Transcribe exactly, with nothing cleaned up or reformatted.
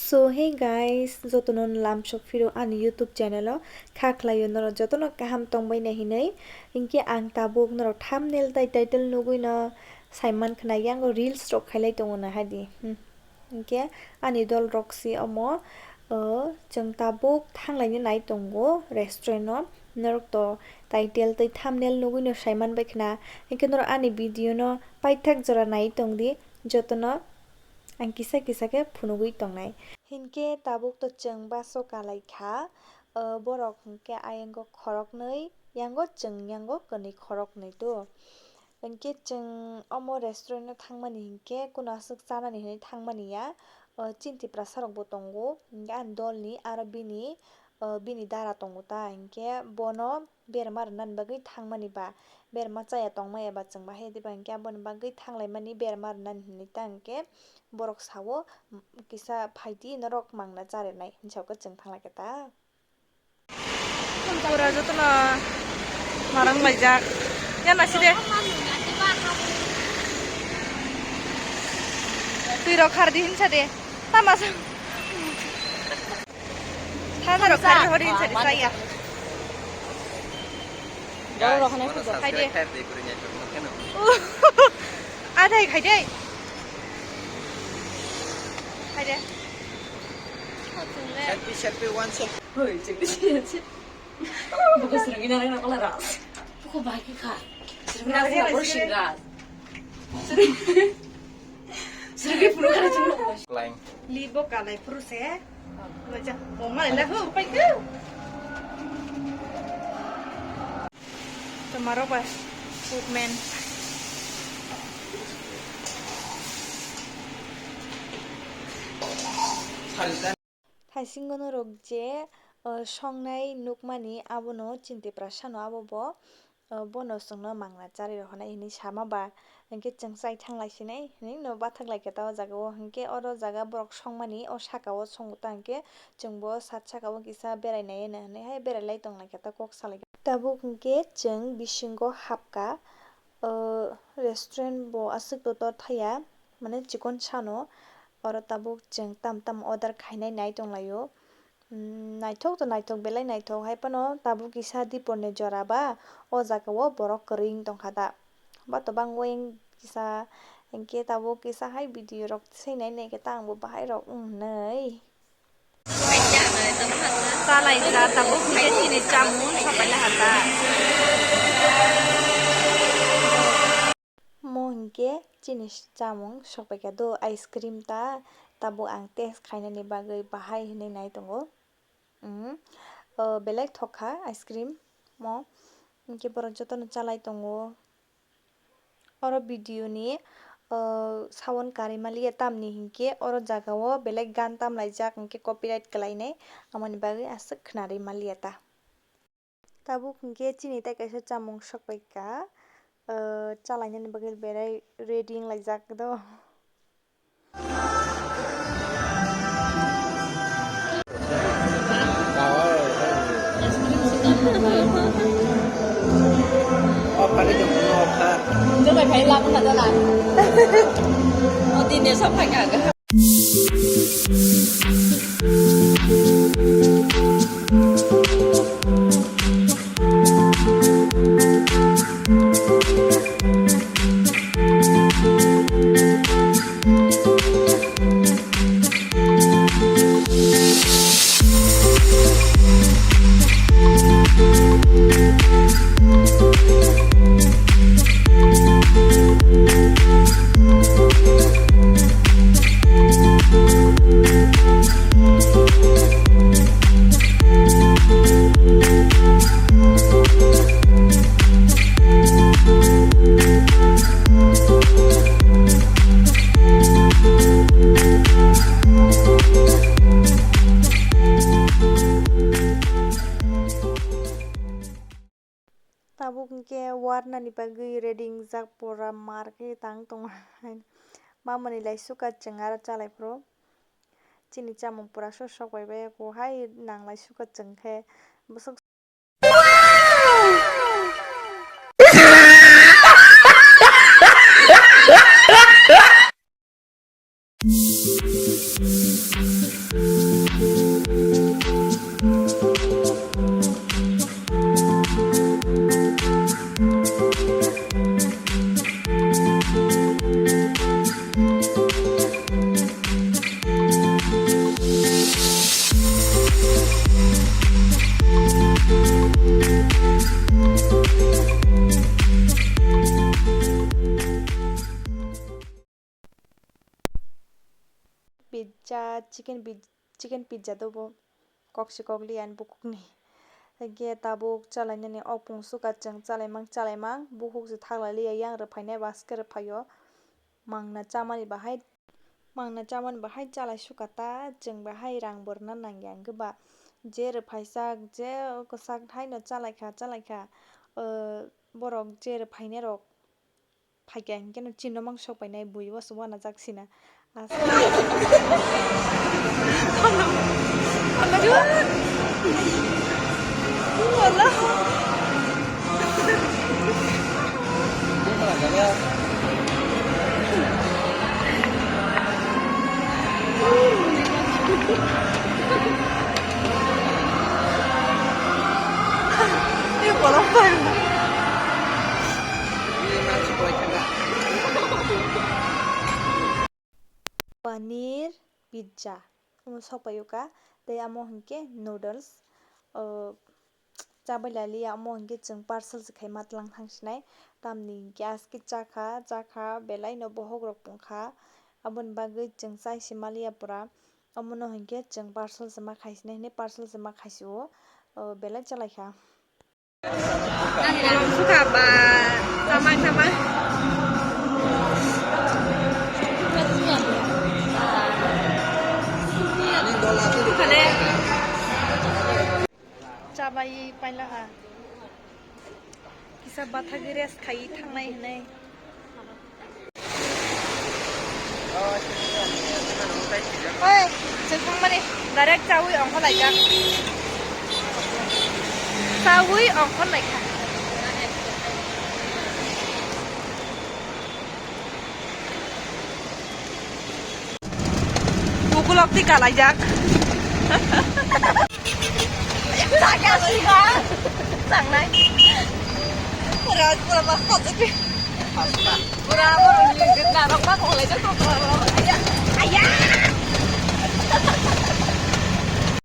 So hey guys, jotono lamsok phiro ani YouTube channel o kha khlaio norok jotono kaham tongbai na hinwi. Hinkhe ang tabuk norok thumbnail tai title nugwi no saiman khna, yango reels rok khailai tongo na hadi. Hmm. Hinkhe ani dol rok si omo, o, chwng tabuk thanglaini nai tongo restaurant o. Norok to title tei thumbnail nugwi no saiman bai khna. Hinkhe norok ani video no paithak jora nai tongdi jotono. Ang kisa kisa khe phunugwi tongnai. Hinkhe tabuk to chwng bus o kalai kha, o, borok hinkhe ayango khoroknwi, yango chwng yango kwnwi khoroknwi to. Hinkhe chwng omo restaurant o thangmani hinkhe kuno aswk chanani hinwi thangmani ya, o, chini Tiprasa rok bo tongo, hinkhe ani dolni aro bini, o, bini dara tongo ta, hinkhe bono berma rwnani bagwi thangmani ba, berma chaya tongmaya ba chwng bahai diba, hinkhe aboni bagwi thanglaimani berma rwnani hinwi ta hinkhe borok sao, "Kisa phaidi, norok mangna charinai," hinwi sao khe chwng thanglaikha ta. Pura jotono marang laijak. Ya nasi de. Twi rok khardi hinsa de. Tama sa. Tha tha rok khardi hori hinsa de saya. Borok rok hanai khudo. Hai de. Adai khai de. Hai de. Selfie, selfie, one selfie. Hoi, chekdi si, si. Buku serenggi narang na pala ras. Buku bagi kha. Serenggi narang na pala singa. Serenggi puru kha chungo. Klein. Li bo kalai puru se. Baca, mama la ho pai ke. Tomorrow ba footman. Thaisingo norok je, o, songnai nukmani abono chini Tiprasa no abo bo, o, bono chwngno mangna charwi rw hwnwi hinwi sama ba, hinkhe chwng chai thang lai sinai hinwi no bathak lai khe ta o jaga o, hinkhe oro jaga borok songmani o saka o songo ta hinkhe chwngbo sat saka o kisa berai nai hinwi hai berai lai tong lai khe ta kok salai khe. Tabuk hinkhe chwng bisingo hapkha, o, restaurant bo aswk totor thaya, mane chikon sano. Oro tabuk chwng tam tam order khainai nai tonglaio. Umm, naithok to naithok, belai naithok. Hai phano tabuk kisa dipor ni jora ba, o jaga o borok kwrwi wng tongkha da. Ba to bang wng kisa, hinkhe tabuk kisa hai video rok se nai nai khe ta ang bo bahai rok wng hinwi. Chalaijak tabuk hinkhe chini chamung sopai laha ta. Mo hinkhe chini chamung sokpaikha do, ice cream ta, tabuk ang taste khainani bagwi bahai hinwi nai tongo. Umm, o, belai thok kha ice cream mo, hinkhe borok jotono chalai tongo. Oro video ni, o, sound karwi maliya tamni hinkhe oro jaga o belai gan tamlaijak hinkhe copyright kwlainai, amoni bagwi aswk khwnarwi maliya ta. Tabuk hinkhe chini tai kaisa chamung sokpaikha, o, chalainani bagwi belai ready wnglaijak do. Tabuk hinkhe warnani bagwi ready wngjak pura mar khe tang tongo. Mamani lai suka chwng aro chalai phuru chini chamung pura sok sok bai bai kho hai nang lai suka chwng khe bwswk. Ya chicken pi-, chicken pizza do bo kok se kok liya ani bukhuk ni. Hingke tabuk chalainani o pung suka chwng chalaimang chalaimang bukhuk se thak lai liya yang rwphainai baske rwphaio. Mangna chamani bahai, mangna chamani bahai chalai suka ta chwng bahai rang bo rwna nangya hwnkhe ba je rwphaijak je kwchak haino chalaikha chalaikha, o borok je rwphainai rok. Phaikha hwnkhe no chini nok mang sok painai bui o se uanajak sina. As- Paneer pizza omo sok paio ka, tei amo hinkhe noodles, o, chabai laliya, omo hinkhe chwng parcel se khai ma tlang thang sinai, tamni hinkhe aske chakha, chakha belai no bohok rok tongkha, aboni bagwi chwng chai se maliya pura, omono hinkhe chwng parcel se ma khai sinai hinui parcel se ma khai si o, o, belai chalaikha. Bolong sukha ba chamang chamang. Khale. Chabai paila ha. Kisa bathagwi rest khai thangnai hinui. Oi, chwng thangmani direct chawi ongkho laikha. Chawi ongkho laikha. Bukulok twi kalaijak. Chakya sima. Changnai. Pura, pura ma khajak. Pura, pura ni gitna rok ma kholai jak kok. Aya. Aya.